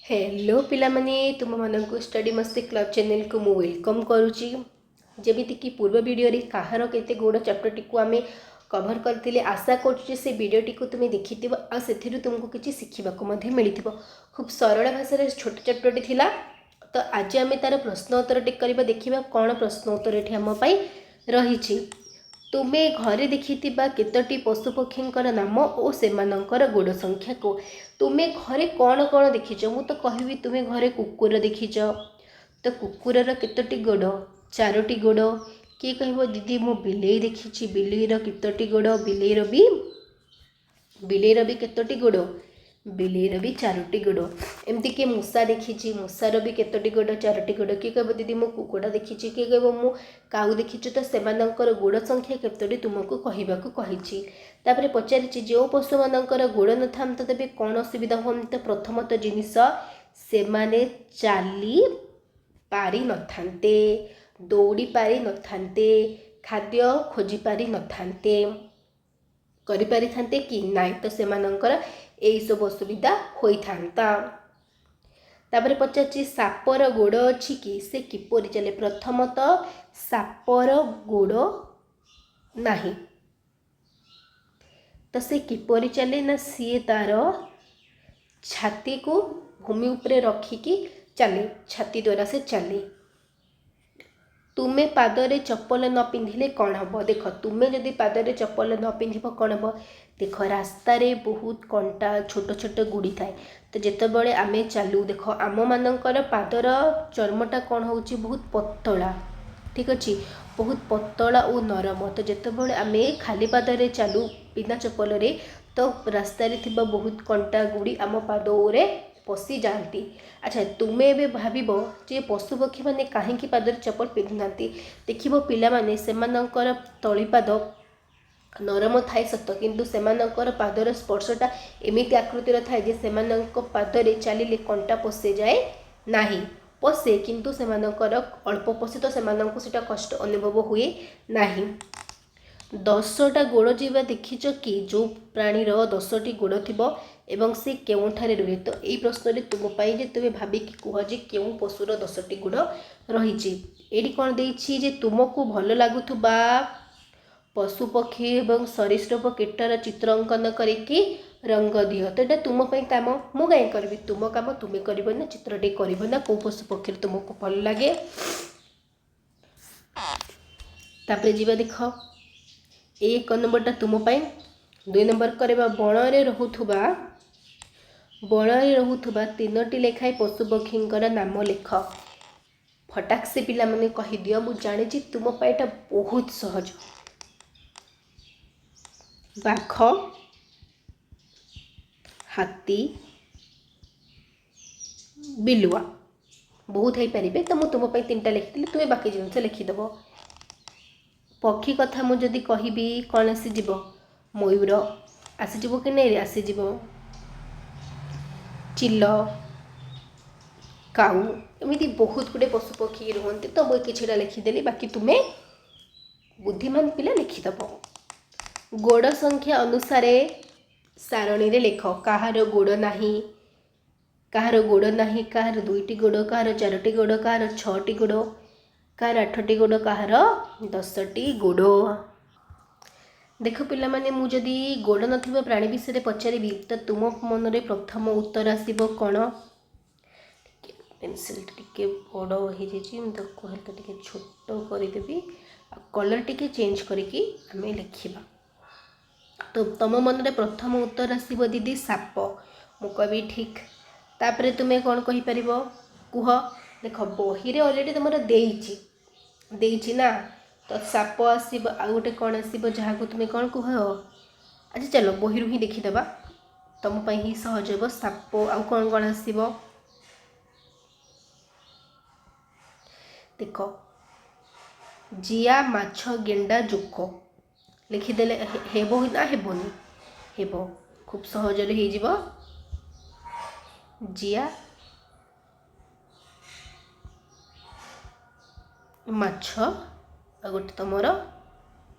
Hello ପିଲାମାନେ, ତୁମମାନଙ୍କୁ study ମସ୍ତି କ୍ଲବ୍ ଚ୍ୟାନେଲକୁ ମୁଁ welcome କରୁଛି। ଯେମିତିକି ପୂର୍ବ ଭିଡ଼ିଓରେ କାହାର କେତେ ଗୋଡ଼ ଚାପ୍ଟରଟିକୁ ଆମେ କଭର୍ କରିଥିଲେ, ଆଶା କରୁଛି ଯେ ସେ ଭିଡ଼ିଓଟିକୁ ତୁମେ ଦେଖିଥିବ ଆଉ ସେଥିରୁ ତୁମକୁ କିଛି ଶିଖିବାକୁ ମଧ୍ୟ ମିଳିଥିବ। ଖୁବ୍ ସରଳ ଭାଷାରେ ଛୋଟ ଚାପ୍ଟରଟି ଥିଲା। ତ ଆଜି ଆମେ ତା'ର ପ୍ରଶ୍ନ ଉତ୍ତରଟି କରିବା। ଦେଖିବା କ'ଣ ପ୍ରଶ୍ନ ଉତ୍ତର ଏଠି ଆମ ପାଇଁ ରହିଛି। ତୁମେ ଘରେ ଦେଖିଥିବା କେତୋଟି ପଶୁପକ୍ଷୀଙ୍କର ନାମ ଓ ସେମାନଙ୍କର ଗୋଡ଼ ସଂଖ୍ୟା କୁହ। ତୁମେ ଘରେ କ'ଣ କ'ଣ ଦେଖିଛ? ମୁଁ ତ କହିବି, ତୁମେ ଘରେ କୁକୁର ଦେଖିଛ। ତ କୁକୁରର କେତୋଟି ଗୋଡ଼? ଚାରୋଟି ଗୋଡ଼। କିଏ କହିବ, ଦିଦି, ମୁଁ ବିଲେଇ ଦେଖିଛି, ବିଲେଇର କେତୋଟି ଗୋଡ଼? ବିଲେଇର ବି କେତୋଟି ଗୋଡ଼? ବିଲେଇର ବି ଚାରୋଟି ଗୋଡ଼। ଏମିତି କିଏ ମୂଷା ଦେଖିଛି, ମୂଷାର ବି କେତୋଟି ଗୋଡ଼? ଚାରୋଟି ଗୋଡ଼। କିଏ କହିବ, ଦିଦି, ମୁଁ କୁକୁଡ଼ା ଦେଖିଛି। କିଏ କହିବ, ମୁଁ କାଉ ଦେଖିଛି। ତ ସେମାନଙ୍କର ଗୋଡ଼ ସଂଖ୍ୟା କେତୋଟି ତୁମକୁ କହିବାକୁ କହିଛି। ତାପରେ ପଚାରିଛି, ଯେଉଁ ପଶୁମାନଙ୍କର ଗୋଡ଼ ନଥାନ୍ତା ତେବେ କ'ଣ ଅସୁବିଧା ହୁଅନ୍ତା? ପ୍ରଥମତଃ ଜିନିଷ, ସେମାନେ ଚାଲି ପାରିନଥାନ୍ତେ, ଦୌଡ଼ି ପାରିନଥାନ୍ତେ, ଖାଦ୍ୟ ଖୋଜି ପାରିନଥାନ୍ତେ, କରିପାରିଥାନ୍ତେ କି ନାଇଁ। ତ ସେମାନଙ୍କର ଏଇସବୁ ଅସୁବିଧା ହୋଇଥାନ୍ତା। ତାପରେ ପଚାରିଛି, ସାପର ଗୋଡ଼ ଅଛି କି? ସେ କିପରି ଚାଲେ? ପ୍ରଥମତଃ ସାପର ଗୋଡ଼ ନାହିଁ, ତ ସେ କିପରି ଚାଲେ ନା ସିଏ ତାର ଛାତିକୁ ଭୂମି ଉପରେ ରଖିକି ଚାଲେ, ଛାତି ଦ୍ୱାରା ସେ ଚାଲେ। ତୁମେ ପାଦରେ ଚପଲ ନ ପିନ୍ଧିଲେ କ'ଣ ହେବ? ଦେଖ, ତୁମେ ଯଦି ପାଦରେ ଚପଲ ନ ପିନ୍ଧିବ କ'ଣ ହେବ? ଦେଖ, ରାସ୍ତାରେ ବହୁତ କଣ୍ଟା, ଛୋଟ ଛୋଟ ଗୁଡ଼ି ଥାଏ। ତ ଯେତେବେଳେ ଆମେ ଚାଲୁ, ଦେଖ, ଆମମାନଙ୍କର ପାଦର ଚର୍ମଟା କ'ଣ ହେଉଛି? ବହୁତ ପତଳା, ଠିକ୍ ଅଛି, ବହୁତ ପତଳା ଓ ନରମ। ତ ଯେତେବେଳେ ଆମେ ଖାଲି ପାଦରେ ଚାଲୁ, ବିନା ଚପଲରେ, ତ ରାସ୍ତାରେ ଥିବା ବହୁତ କଣ୍ଟା ଗୁଡ଼ି ଆମ ପାଦରେ ପଶିଯାଆନ୍ତି। ଆଚ୍ଛା, ତୁମେ ଏବେ ଭାବିବ ଯେ ପଶୁପକ୍ଷୀମାନେ କାହିଁକି ପାଦରେ ଚପଲ ପିନ୍ଧୁନାହାନ୍ତି? ଦେଖିବ ପିଲାମାନେ, ସେମାନଙ୍କର ତଳିପାଦ ନରମ ଥାଏ ସତ, କିନ୍ତୁ ସେମାନଙ୍କର ପାଦର ସ୍ପର୍ଶଟା ଏମିତି ଆକୃତିର ଥାଏ ଯେ ସେମାନଙ୍କ ପାଦରେ ଚାଲିଲେ କଣ୍ଟା ପଶିଯାଏ ନାହିଁ। ପଶେ, କିନ୍ତୁ ସେମାନଙ୍କର ଅଳ୍ପ ପଶେ, ତ ସେମାନଙ୍କୁ ସେଇଟା କଷ୍ଟ ଅନୁଭବ ହୁଏ ନାହିଁ। 10ଟା ଗୋଡ଼ ଯିବା ଦେଖିଛ କି? ଯେଉଁ ପ୍ରାଣୀର 10ଟି ଗୋଡ଼ ଥିବ ଏବଂ ସେ କେଉଁଠାରେ ରୁହେ? ତ ଏଇ ପ୍ରଶ୍ନରେ ତୁମ ପାଇଁ ଯେ ତୁମେ ଭାବିକି କୁହ ଯେ କେଉଁ ପଶୁର 10ଟି ଗୋଡ଼ ରହିଛି। ଏଇଠି କ'ଣ ଦେଇଛି ଯେ ତୁମକୁ ଭଲ ଲାଗୁଥିବା ପଶୁପକ୍ଷୀ ଏବଂ ସରୀସୃପ କୀଟର ଚିତ୍ର ଅଙ୍କନ କରିକି ରଙ୍ଗ ଦିଅ। ତ ଏଇଟା ତୁମ ପାଇଁ କାମ, ମୁଁ କାହିଁ କରିବି? ତୁମ କାମ ତୁମେ କରିବ ନା, ଚିତ୍ରଟି କରିବ ନା, କେଉଁ ପଶୁପକ୍ଷୀର ତୁମକୁ ଭଲ ଲାଗେ। ତାପରେ ଯିବା। ଦେଖ, ଏଇ 1 ନମ୍ବରଟା ତୁମ ପାଇଁ। 2 ନମ୍ବର କରିବା। ବଣରେ ରହୁଥିବା ତିନୋଟି ଲେଖାଏଁ ପଶୁପକ୍ଷୀଙ୍କର ନାମ ଲେଖ। ଫଟାକ୍ସେ ପିଲାମାନେ କହିଦିଅ। ମୁଁ ଜାଣିଛି ତୁମ ପାଇଁ ଏଇଟା ବହୁତ ସହଜ। ବାଘ, ହାତୀ, ବିଲୁଆ। ବହୁତ ହେଇପାରିବେ, ତ ମୁଁ ତୁମ ପାଇଁ ତିନିଟା ଲେଖିଥିଲି, ତୁମେ ବାକି ଜିନିଷ ଲେଖିଦେବ। ପକ୍ଷୀ କଥା ମୁଁ ଯଦି କହିବି, କ'ଣ ଆସିଯିବ? ମୟୂର ଆସିଯିବ କି ନାଇଁ? ଆସିଯିବ। ଚିଲ, କାଉ, ଏମିତି ବହୁତ ଗୁଡ଼ିଏ ପଶୁପକ୍ଷୀ ରୁହନ୍ତି। ତ ମୁଁ କିଛିଟା ଲେଖିଦେଲି, ବାକି ତୁମେ ବୁଦ୍ଧିମାନ ପିଲା, ଲେଖିଦେବ। ଗୋଡ଼ ସଂଖ୍ୟା ଅନୁସାରେ ସାରଣୀରେ ଲେଖ। କାହାର ଗୋଡ଼ ନାହିଁ, କାହାର ଗୋଡ଼ ନାହିଁ, କାହାର ଦୁଇଟି ଗୋଡ଼, କାହାର ଚାରୋଟି ଗୋଡ଼, କାହାର ଛଅଟି ଗୋଡ଼, କାହାର ଆଠଟି ଗୋଡ଼, କାହାର 10ଟି ଗୋଡ଼। ଦେଖ ପିଲାମାନେ, ମୁଁ ଯଦି ଗୋଡ଼ ନଥିବା ପ୍ରାଣୀ ବିଷୟରେ ପଚାରିବି, ତ ତୁମ ମନରେ ପ୍ରଥମ ଉତ୍ତର ଆସିବ କ'ଣ? ଟିକେ ପେନସିଲ୍ଟା ଟିକେ ବଡ଼ ହେଇଯାଇଛି, ମୁଁ ତାକୁ ହାଲକା ଟିକେ ଛୋଟ କରିଦେବି ଆଉ କଲର୍ ଟିକେ ଚେଞ୍ଜ କରିକି ଆମେ ଲେଖିବା। ତ ତମ ମନରେ ପ୍ରଥମ ଉତ୍ତର ଆସିବ, ଦିଦି, ସାପ। ମୁଁ କହିବି ଠିକ୍। ତାପରେ ତୁମେ କ'ଣ କହିପାରିବ କୁହ। ଦେଖ, ବହିରେ ଅଲରେଡ଼ି ତୁମର ଦେଇଛି ନା, ତ ସାପ ଆସିବ। ଆଉ ଗୋଟେ କ'ଣ ଆସିବ, ଯାହାକୁ ତୁମେ କ'ଣ କୁହ? ଆଚ୍ଛା ଚାଲ, ବହିରୁ ହିଁ ଦେଖିଦେବା, ତୁମ ପାଇଁ ହିଁ ସହଜ ହେବ। ସାପ, ଆଉ କ'ଣ କ'ଣ ଆସିବ ଦେଖ। ଜିଆ, ମାଛ, ଗେଣ୍ଡା, ଜୋକ ଲେଖିଦେଲେ ହେବ ନା ହେବନି? ହେବ, ଖୁବ୍ ସହଜରେ ହେଇଯିବ। ଜିଆ, ମାଛ, ଆଉ ଗୋଟେ ତୁମର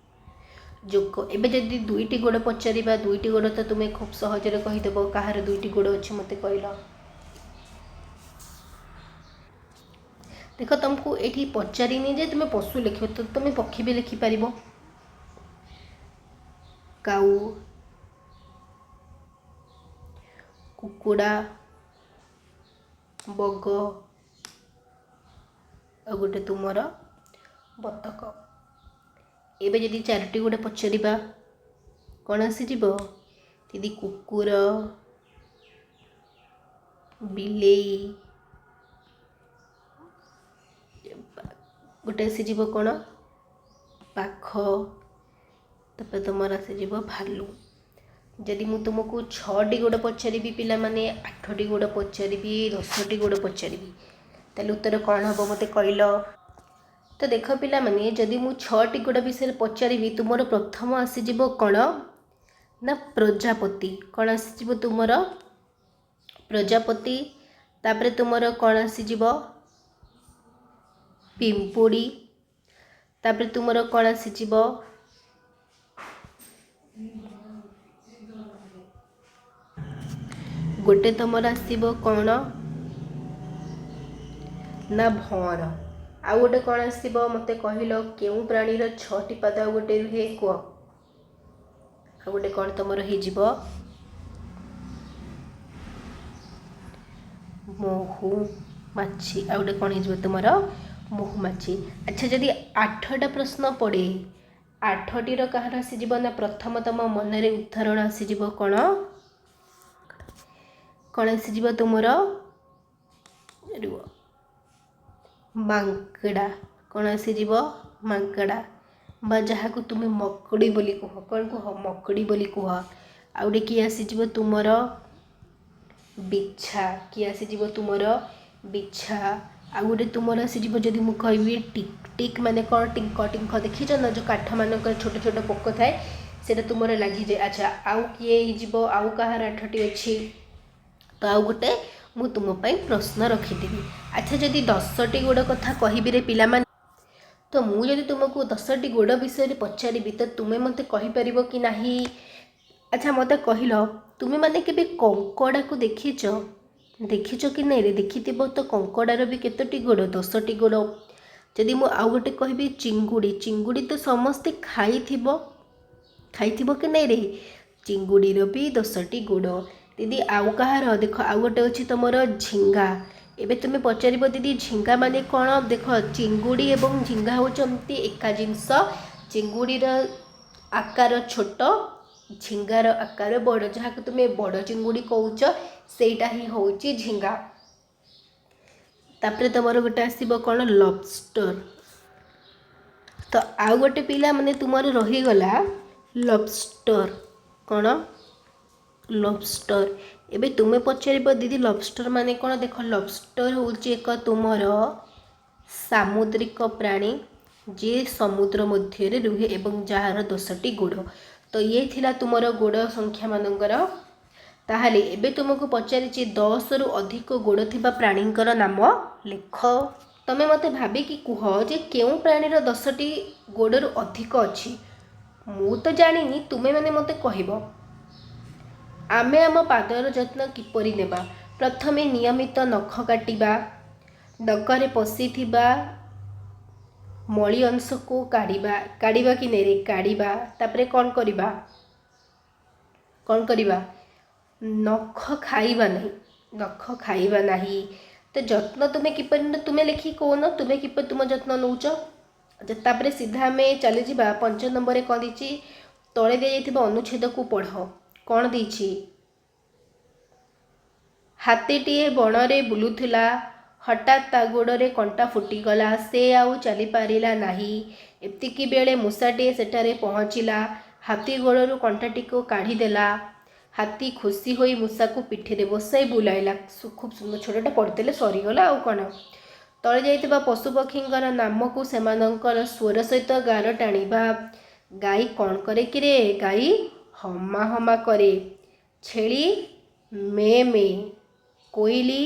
ଜୋକ। ଏବେ ଯଦି ଦୁଇଟି ଗୋଡ଼ ପଚାରିବା, ଦୁଇଟି ଗୋଡ଼ ତ ତୁମେ ଖୁବ୍ ସହଜରେ କହିଦେବ। କାହାର ଦୁଇଟି ଗୋଡ଼ ଅଛି ମୋତେ କହିଲ। ଦେଖ, ତୁମକୁ ଏଠି ପଚାରିନି ଯେ ତୁମେ ପଶୁ ଲେଖିବ, ତ ତୁମେ ପକ୍ଷୀ ବି ଲେଖିପାରିବ। କାଉ, କୁକୁଡ଼ା, ବଗ, ଆଉ ଗୋଟେ ତୁମର ବତକ। ଏବେ ଯଦି ଚାରୋଟି ଗୋଡ଼ ପଚାରିବା, କ'ଣ ଆସିଯିବ ଦିଦି? କୁକୁର, ବିଲେଇ, ଗୋଟେ ଆସିଯିବ କ'ଣ? ପାଖ, ତାପରେ ତୁମର ଆସିଯିବ ଭାଲୁ। ଯଦି ମୁଁ ତୁମକୁ 6ଟି ଗୋଡ଼ ପଚାରିବି ପିଲାମାନେ, 8ଟି ଗୋଡ଼ ପଚାରିବି, 10ଟି ଗୋଡ଼ ପଚାରିବି, ତାହେଲେ ଉତ୍ତର କ'ଣ ହେବ ମୋତେ କହିଲ? ତ ଦେଖ ପିଲାମାନେ, ଯଦି ମୁଁ 6ଟି ଗୋଡ଼ ବିଷୟରେ ପଚାରିବି, ତୁମର ପ୍ରଥମ ଆସିଯିବ କ'ଣ ନା ପ୍ରଜାପତି। କ'ଣ ଆସିଯିବ ତୁମର? ପ୍ରଜାପତି। ତାପରେ ତୁମର କ'ଣ ଆସିଯିବ? ପିମ୍ପୁଡ଼ି। ତାପରେ ତୁମର କ'ଣ ଆସିଯିବ? ଗୋଟେ ତୁମର ଆସିବ କ'ଣ ନା ଭଅଁର। ଆଉ ଗୋଟେ କ'ଣ ଆସିବ ମୋତେ କହିଲ? କେଉଁ ପ୍ରାଣୀର 6ଟି ପାଦ ଆଉ ଗୋଟେ ରୁହେ, କୁହ। ଆଉ ଗୋଟେ କ'ଣ ତୁମର ହେଇଯିବ? ମହୁମାଛି। ଆଉ ଗୋଟେ କ'ଣ ହେଇଯିବ ତୁମର? ମହୁମାଛି। ଆଚ୍ଛା, ଯଦି 8ଟା ପ୍ରଶ୍ନ ପଡ଼େ, 8ଟିର କାହାର ଆସିଯିବ ନା ପ୍ରଥମ ତୁମ ମନରେ ଉଦାହରଣ ଆସିଯିବ କ'ଣ? କ'ଣ ଆସିଯିବ ତୁମର? ରୁହ, ମାଙ୍କଡ଼ା। କ'ଣ ଆସିଯିବ? ମାଙ୍କଡ଼ା, ବା ଯାହାକୁ ତୁମେ ମକଡ଼ି ବୋଲି କୁହ। କ'ଣ କୁହ? ମକଡ଼ି ବୋଲି କୁହ। ଆଉ ଗୋଟେ କିଏ ଆସିଯିବ ତୁମର? ବିଛା। କିଏ ଆସିଯିବ ତୁମର? ବିଛା। ଆଉ ଗୋଟେ ତୁମର ଆସିଯିବ, ଯଦି ମୁଁ କହିବି ଟିକ୍ ଟିକ୍ ମାନେ କ'ଣ? ଟିଙ୍କ ଟିଙ୍କ ଦେଖିଛ ନା, ଯେଉଁ କାଠମାନଙ୍କର ଛୋଟ ଛୋଟ ପୋକ ଥାଏ, ସେଇଟା ତୁମର ଲାଗିଯାଏ। ଆଚ୍ଛା, ଆଉ କିଏ ହେଇଯିବ? ଆଉ କାହାର 8ଟି ଅଛି? ତ ଆଉ ଗୋଟେ ମୁଁ ତୁମ ପାଇଁ ପ୍ରଶ୍ନ ରଖିଦେବି। ଆଚ୍ଛା, ଯଦି 10ଟି ଗୋଡ଼ କଥା କହିବି ରେ ପିଲାମାନେ, ତ ମୁଁ ଯଦି ତୁମକୁ 10ଟି ଗୋଡ଼ ବିଷୟରେ ପଚାରିବି, ତ ତୁମେ ମୋତେ କହିପାରିବ କି ନାହିଁ? ଆଚ୍ଛା, ମୋତେ କହିଲ, ତୁମେମାନେ କେବେ କଙ୍କଡ଼ାକୁ ଦେଖିଛ? ଦେଖିଛ କି ନାଇଁ ରେ? ଦେଖିଥିବ। ତ କଙ୍କଡ଼ାର ବି କେତୋଟି ଗୋଡ଼? 10ଟି ଗୋଡ଼। ଯଦି ମୁଁ ଆଉ ଗୋଟେ କହିବି ଚିଙ୍ଗୁଡ଼ି, ଚିଙ୍ଗୁଡ଼ି ତ ସମସ୍ତେ ଖାଇଥିବ, ଖାଇଥିବ କି ନାଇଁ ରେ? ଚିଙ୍ଗୁଡ଼ିର ବି 10ଟି ଗୋଡ଼। ଦିଦି, ଆଉ କାହାର? ଦେଖ, ଆଉ ଗୋଟେ ଅଛି ତୁମର ଝିଙ୍ଗା। ଏବେ ତୁମେ ପଚାରିବ, ଦିଦି ଝିଙ୍ଗା ମାନେ କ'ଣ? ଦେଖ, ଚିଙ୍ଗୁଡ଼ି ଏବଂ ଝିଙ୍ଗା ହେଉଛନ୍ତି ଏକା ଜିନିଷ। ଚିଙ୍ଗୁଡ଼ିର ଆକାର ଛୋଟ, ଝିଙ୍ଗାର ଆକାର ବଡ଼। ଯାହାକୁ ତୁମେ ବଡ଼ ଚିଙ୍ଗୁଡ଼ି କହୁଛ, ସେଇଟା ହିଁ ହେଉଛି ଝିଙ୍ଗା। ତାପରେ ତୁମର ଗୋଟେ ଆସିବ କ'ଣ? ଲବଷ୍ଟର। ତ ଆଉ ଗୋଟେ ପିଲାମାନେ ତୁମର ରହିଗଲା ଲବଷ୍ଟର। କ'ଣ? ଲବଷ୍ଟର। ଏବେ ତୁମେ ପଚାରିବ, ଦିଦି ଲବଷ୍ଟର ମାନେ କ'ଣ? ଦେଖ, ଲବଷ୍ଟର ହେଉଛି ଏକ ତୁମର ସାମୁଦ୍ରିକ ପ୍ରାଣୀ, ଯିଏ ସମୁଦ୍ର ମଧ୍ୟରେ ରୁହେ ଏବଂ ଯାହାର 10ଟି ଗୋଡ଼। ତ ଇଏ ଥିଲା ତୁମର ଗୋଡ଼ ସଂଖ୍ୟାମାନଙ୍କର। ତାହେଲେ ଏବେ ତୁମକୁ ପଚାରିଛି, 10ରୁ ଅଧିକ ଗୋଡ଼ ଥିବା ପ୍ରାଣୀଙ୍କର ନାମ ଲେଖ। ତମେ ମୋତେ ଭାବିକି କୁହ ଯେ କେଉଁ ପ୍ରାଣୀର 10ଟି ଗୋଡ଼ରୁ ଅଧିକ ଅଛି। ମୁଁ ତ ଜାଣିନି, ତୁମେମାନେ ମୋତେ କହିବ। ଆମେ ଆମ ପାଦର ଯତ୍ନ କିପରି ନେବା? ପ୍ରଥମେ ନିୟମିତ ନଖ କାଟିବା, ନଖରେ ପଶିଥିବା ମଳି ଅଂଶକୁ କାଢ଼ିବା। କାଢ଼ିବା କି ନାଇଁ? କାଢ଼ିବା। ତାପରେ କ'ଣ କରିବା? କ'ଣ କରିବା? ନଖ ଖାଇବା ନାହିଁ, ନଖ ଖାଇବା ନାହିଁ। ତ ଯତ୍ନ ତୁମେ କିପରି, ତୁମେ ଲେଖିକି କହୁନ, ତୁମେ କିପରି ତୁମ ଯତ୍ନ ନେଉଛ। ଆଚ୍ଛା, ତାପରେ ସିଧା ଆମେ ଚାଲିଯିବା 5 ନମ୍ବରରେ। କ'ଣ ଦେଇଛି? ତଳେ ଦିଆଯାଇଥିବା ଅନୁଚ୍ଛେଦକୁ ପଢ଼। କ'ଣ ଦେଇଛି? ହାତୀଟିଏ ବଣରେ ବୁଲୁଥିଲା। ହଠାତ୍ ତା ଗୋଡ଼ରେ କଣ୍ଟା ଫୁଟିଗଲା। ସେ ଆଉ ଚାଲିପାରିଲା ନାହିଁ। ଏତିକି ବେଳେ ମୂଷାଟିଏ ସେଠାରେ ପହଞ୍ଚିଲା। ହାତୀ ଗୋଡ଼ରୁ କଣ୍ଟାଟିକୁ କାଢ଼ିଦେଲା। ହାତୀ ଖୁସି ହୋଇ ମୂଷାକୁ ପିଠିରେ ବସାଇ ବୁଲାଇଲା। ଖୁବ୍ ସୁନ୍ଦର, ଛୋଟଟା ପଢ଼ିଦେଲେ ସରିଗଲା। ଆଉ କ'ଣ? ତଳେ ଯାଇଥିବା ପଶୁପକ୍ଷୀଙ୍କର ନାମକୁ ସେମାନଙ୍କର ସ୍ୱର ସହିତ ଗାର ଟାଣିବା। ଗାଈ କ'ଣ କରେ କିରେ? ଗାଈ ହମା ହମା କରେ। ଛେଳି ମେ ମେ, କୋଇଲି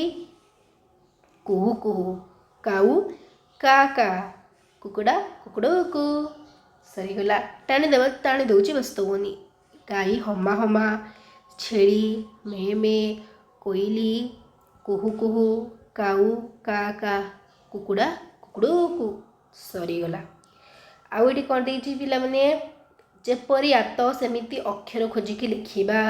କୁହୁ କୁହୁ, କାଉ କା କା, କୁକୁଡ଼ା କୁକୁଡ଼ୁ। ସରିଗଲା। ଟାଣିଦେବା, ଟାଣି ଦେଉଛି, ବ୍ୟସ୍ତ ହୁଅନି। ଗାଈ ହମା ହମା, ଛେଳି ମେ ମେ, କୋଇଲି କୁହୁ କୁହୁ, କାଉ କା କା, କୁକୁଡ଼ା କୁକୁଡ଼କୁ ସରିଗଲା। ଆଉ ଏଠି କ'ଣ ଦେଇଛି ପିଲାମାନେ? ଯେପରି ଆତ ସେମିତି ଅକ୍ଷର ଖୋଜିକି ଲେଖିବା।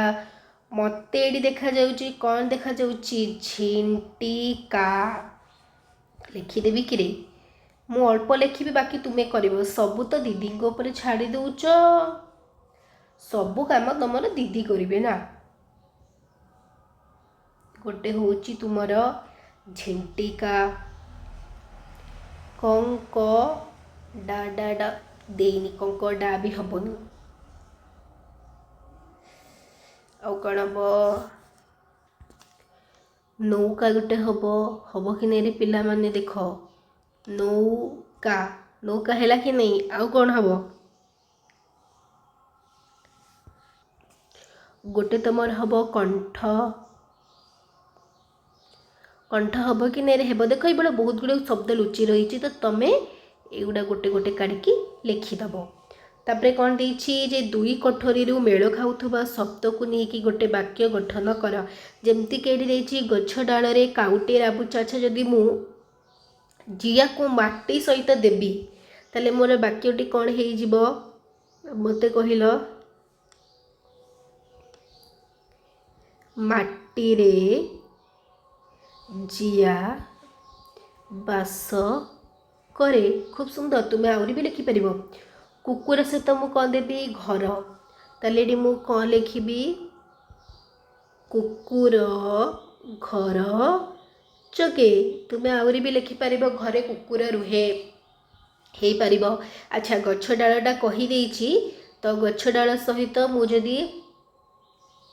ମୋତେ ଏଠି ଦେଖାଯାଉଛି, କ'ଣ ଦେଖାଯାଉଛି? ଝିଣ୍ଟିକା। ଲେଖିଦେବି କିରେ? ମୁଁ ଅଳ୍ପ ଲେଖିବି, ବାକି ତୁମେ କରିବ। ସବୁ ତ ଦିଦିଙ୍କ ଉପରେ ଛାଡ଼ି ଦେଉଛ, ସବୁ କାମ ତୁମର ଦିଦି କରିବେ ନା। ଗୋଟେ ହେଉଛି ତୁମର ଝିଣ୍ଟିକା। କଙ୍କ ଡା ଡା ଡା ଦେଇନି, କଙ୍କ ଡା ବି ହେବନି। ଆଉ କ'ଣ ହେବ? ନୌକା ଗୋଟେ ହେବ, ହେବ କି ନାଇଁ ପିଲାମାନେ? ଦେଖ, ନୌକା, ନୌକା ହେଲା କି ନାଇଁ? ଆଉ କ'ଣ ହେବ? ଗୋଟେ ତୁମର ହେବ କଣ୍ଠ। କଣ୍ଠ ହେବ କି ନାଇଁ? ହେବ। ଦେଖ, ଏଇଭଳିଆ ବହୁତ ଗୁଡ଼ିଏ ଶବ୍ଦ ଲୁଚି ରହିଛି, ତ ତମେ ଏଗୁଡ଼ା ଗୋଟେ ଗୋଟେ କାଢ଼ିକି ଲେଖିଦେବ। ତାପରେ କ'ଣ ଦେଇଛି ଯେ ଦୁଇ କୋଠରୀରୁ ମେଳ ଖାଉଥିବା ଶବ୍ଦକୁ ନେଇକି ଗୋଟେ ବାକ୍ୟ ଗଠନ କର। ଯେମିତିକି ଏଇଠି ଦେଇଛି, ଗଛ ଡାଳରେ କାଉଟେ ରାବୁଛି। ଆଚ୍ଛା, ଯଦି ମୁଁ ଜିଆକୁ ମାଟି ସହିତ ଦେବି, ତାହେଲେ ମୋର ବାକ୍ୟଟି କ'ଣ ହେଇଯିବ ମୋତେ କହିଲ? ମାଟିରେ ଜିଆ ବାସ କରେ। ଖୁବ୍ ସୁନ୍ଦର। ତୁମେ ଆହୁରି ବି ଲେଖିପାରିବ। କୁକୁର ସହିତ ମୁଁ କ'ଣ ଦେବି? ଘର। ତାହେଲେ ଏଠି ମୁଁ କ'ଣ ଲେଖିବି? କୁକୁର ଘର ଜଗେ। ତୁମେ ଆହୁରି ବି ଲେଖିପାରିବ, ଘରେ କୁକୁର ରୁହେ, ହେଇପାରିବ। ଆଚ୍ଛା, ଗଛ ଡାଳଟା କହିଦେଇଛି, ତ ଗଛ ଡାଳ ସହିତ ମୁଁ ଯଦି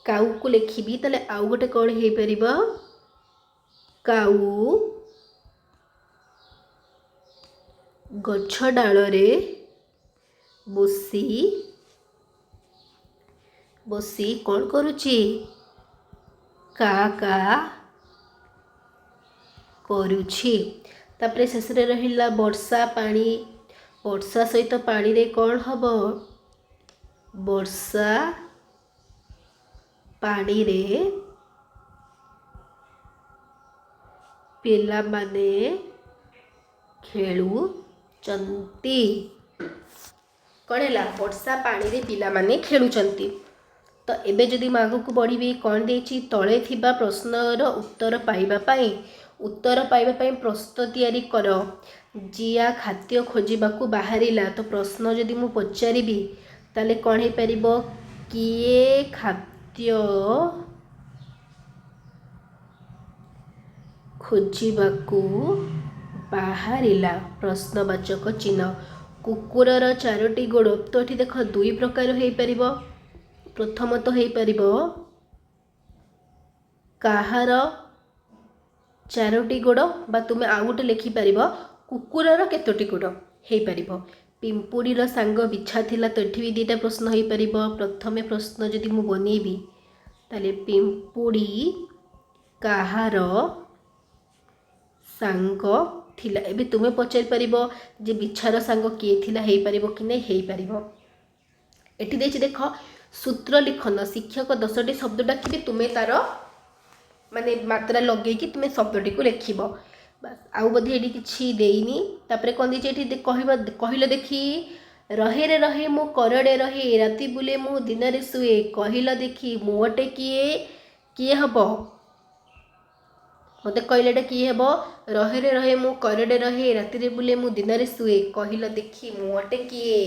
କାଉକୁ ଲେଖିବି, ତାହେଲେ ଆଉ ଗୋଟେ କ'ଣ ହେଇପାରିବ? କାଉ ଗଛ ଡାଳରେ ବସି ବସି କ'ଣ କରୁଛି? କା କା କରୁଛି। ତାପରେ ଶେଷରେ ରହିଲା ବର୍ଷା ପାଣି। ବର୍ଷା ସହିତ ପାଣିରେ କ'ଣ ହେବ? ବର୍ଷା ପାଣିରେ ପିଲାମାନେ ଖେଳୁଛନ୍ତି। କ'ଣ ହେଲା? ବର୍ଷା ପାଣିରେ ପିଲାମାନେ ଖେଳୁଛନ୍ତି। ତ ଏବେ ଯଦି ମୁଁ ଆଗକୁ ବଢ଼ିବି, କ'ଣ ଦେଇଛି? ତଳେ ଥିବା ପ୍ରଶ୍ନର ଉତ୍ତର ପାଇବା ପାଇଁ, ଉତ୍ତର ପାଇବା ପାଇଁ ପ୍ରଶ୍ନ ତିଆରି କର। ଜିଆ ଖାଦ୍ୟ ଖୋଜିବାକୁ ବାହାରିଲା। ତ ପ୍ରଶ୍ନ ଯଦି ମୁଁ ପଚାରିବି, ତାହେଲେ କ'ଣ ହେଇପାରିବ? କିଏ ଖାଦ୍ୟ ଖୋଜିବାକୁ ବାହାରିଲା? ପ୍ରଶ୍ନବାଚକ ଚିହ୍ନ। କୁକୁରର ଚାରୋଟି ଗୋଡ଼। ତ ଏଠି ଦେଖ, ଦୁଇ ପ୍ରକାର ହେଇପାରିବ। ପ୍ରଥମତଃ ହେଇପାରିବ କାହାର ଚାରୋଟି ଗୋଡ଼, ବା ତୁମେ ଆଉ ଗୋଟେ ଲେଖିପାରିବ କୁକୁରର କେତୋଟି ଗୋଡ଼ ହେଇପାରିବ। ପିମ୍ପୁଡ଼ିର ସାଙ୍ଗ ବିଛା ଥିଲା। ତ ଏଠି ବି ଦୁଇଟା ପ୍ରଶ୍ନ ହେଇପାରିବ। ପ୍ରଥମେ ପ୍ରଶ୍ନ ଯଦି ମୁଁ ବନେଇବି, ତାହେଲେ ପିମ୍ପୁଡ଼ି କାହାର ସାଙ୍ଗ ଥିଲା? ଏବେ ତୁମେ ପଚାରିପାରିବ ଯେ ବିଛାର ସାଙ୍ଗ କିଏ ଥିଲା, ହେଇପାରିବ କି ନାହିଁ? ହେଇପାରିବ। ଏଠି ଦେଇଛି ଦେଖ, ସୂତ୍ର ଲିଖନ। ଶିକ୍ଷକ 10ଟି ଶବ୍ଦ ଡାକିବେ, ତୁମେ ତାର ମାନେ ମାତ୍ରା ଲଗେଇକି ତୁମେ ଶବ୍ଦଟିକୁ ଲେଖିବ। ବାସ୍, ଆଉ ବୋଧେ ଏଠି କିଛି ଦେଇନି। ତାପରେ କ'ଣ ଦେଇଛି ଏଠି କହିବ, କହିଲ ଦେଖି। ରହେରେ ରହେ ମୁଁ କରଡ଼େ ରହେ, ରାତି ବୁଲେ ମୁଁ ଦିନରେ ଶୁଏ, କହିଲ ଦେଖି ମୁଁ ଅଟେ କିଏ? କିଏ ହବ ମୋତେ କହିଲେ, ଏଇଟା କିଏ ହେବ? ରହେରେ ରହେ ମୁଁ କରଡ଼େ ରହେ, ରାତିରେ ବୁଲେ ମୁଁ ଦିନରେ ଶୁଏ, କହିଲ ଦେଖି ମୁଁ ଅଟେ କିଏ?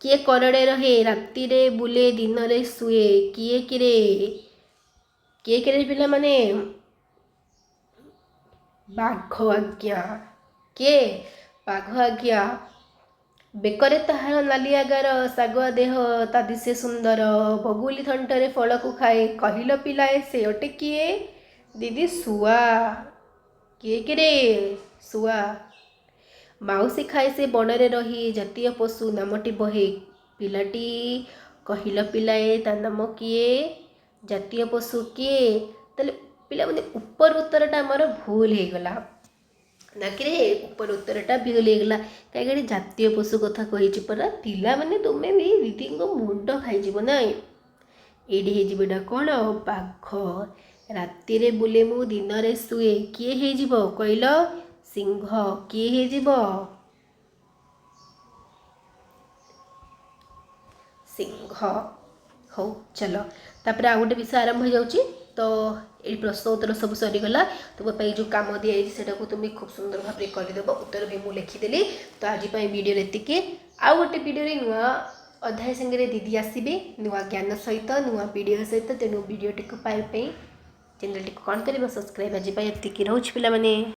କିଏ କରଡ଼େ ରହେ, ରାତିରେ ବୁଲେ, ଦିନରେ ଶୁଏ? କିଏ କିରେ? କିଏ କିରେ ପିଲାମାନେ? ବାଘ ଆଜ୍ଞା। କିଏ? ବାଘ ଆଜ୍ଞା। ବେକରେ ତାହାର ନାଲିଆ ଗାର, ଶାଗୁଆ ଦେହ ତା ଦିଶେ ସୁନ୍ଦର, ବଗୁଲି ଥଣ୍ଟରେ ଫଳକୁ ଖାଏ, କହିଲ ପିଲାଏ ସେ ଅଟେ କିଏ? ଦିଦି, ଶୁଆ। କିଏ କିରେ? ଶୁଆ। ମାଉସୀ ଖାଏ ସେ ବଣରେ ରହି, ଜାତୀୟ ପଶୁ ନାମଟି ବହେ। ପିଲାଟି, କହିଲ ପିଲାଏ ତା ନାମ କିଏ? ଜାତୀୟ ପଶୁ କିଏ? ତାହେଲେ ପିଲାମାନେ, ଉପର ଉତ୍ତରଟା ଆମର ଭୁଲ ହେଇଗଲା ନା କିରେ? ଉପର ଉତ୍ତରଟା ଭୁଲ ହେଇଗଲା, କାହିଁକି? ଜାତୀୟ ପଶୁ କଥା କହିଛି ପରା। ପିଲାମାନେ, ତୁମେ ବି ଦିଦିଙ୍କ ମୁଣ୍ଡ ଖାଇଯିବ ନାଇଁ? ଏଇଠି ହେଇଯିବ ଏଇଟା କ'ଣ? ବାଘ। ରାତିରେ ବୁଲେ ମୁଁ ଦିନରେ ଶୁଏ, କିଏ ହେଇଯିବ କହିଲ? ସିଂହ। କିଏ ହେଇଯିବ? ସିଂହ। ହଉ ଚାଲ, ତାପରେ ଆଉ ଗୋଟେ ବିଷୟ ଆରମ୍ଭ ହେଇଯାଉଛି। ତ ଏଇ ପ୍ରଶ୍ନ ଉତ୍ତର ସବୁ ସରିଗଲା। ତୁମ ପାଇଁ ଯେଉଁ କାମ ଦିଆଯାଇଛି, ସେଟାକୁ ତୁମେ ଖୁବ୍ ସୁନ୍ଦର ଭାବରେ କରିଦେବ। ଉତ୍ତର ବି ମୁଁ ଲେଖିଦେଲି। ତ ଆଜି ପାଇଁ ଭିଡ଼ିଓରେ ଏତିକି। ଆଉ ଗୋଟେ ଭିଡ଼ିଓରେ ନୂଆ ଅଧ୍ୟାୟ ସାଙ୍ଗରେ ଦିଦି ଆସିବେ, ନୂଆ ଜ୍ଞାନ ସହିତ, ନୂଆ ଭିଡ଼ିଓ ସହିତ। ତେଣୁ ଭିଡ଼ିଓଟିକୁ ପାଇବା ପାଇଁ ଚ୍ୟାନେଲଟିକୁ କ'ଣ କରିବ? ସବସ୍କ୍ରାଇବ୍। ଆଜି ପାଇଁ ଏତିକି ରହୁଛି ପିଲାମାନେ।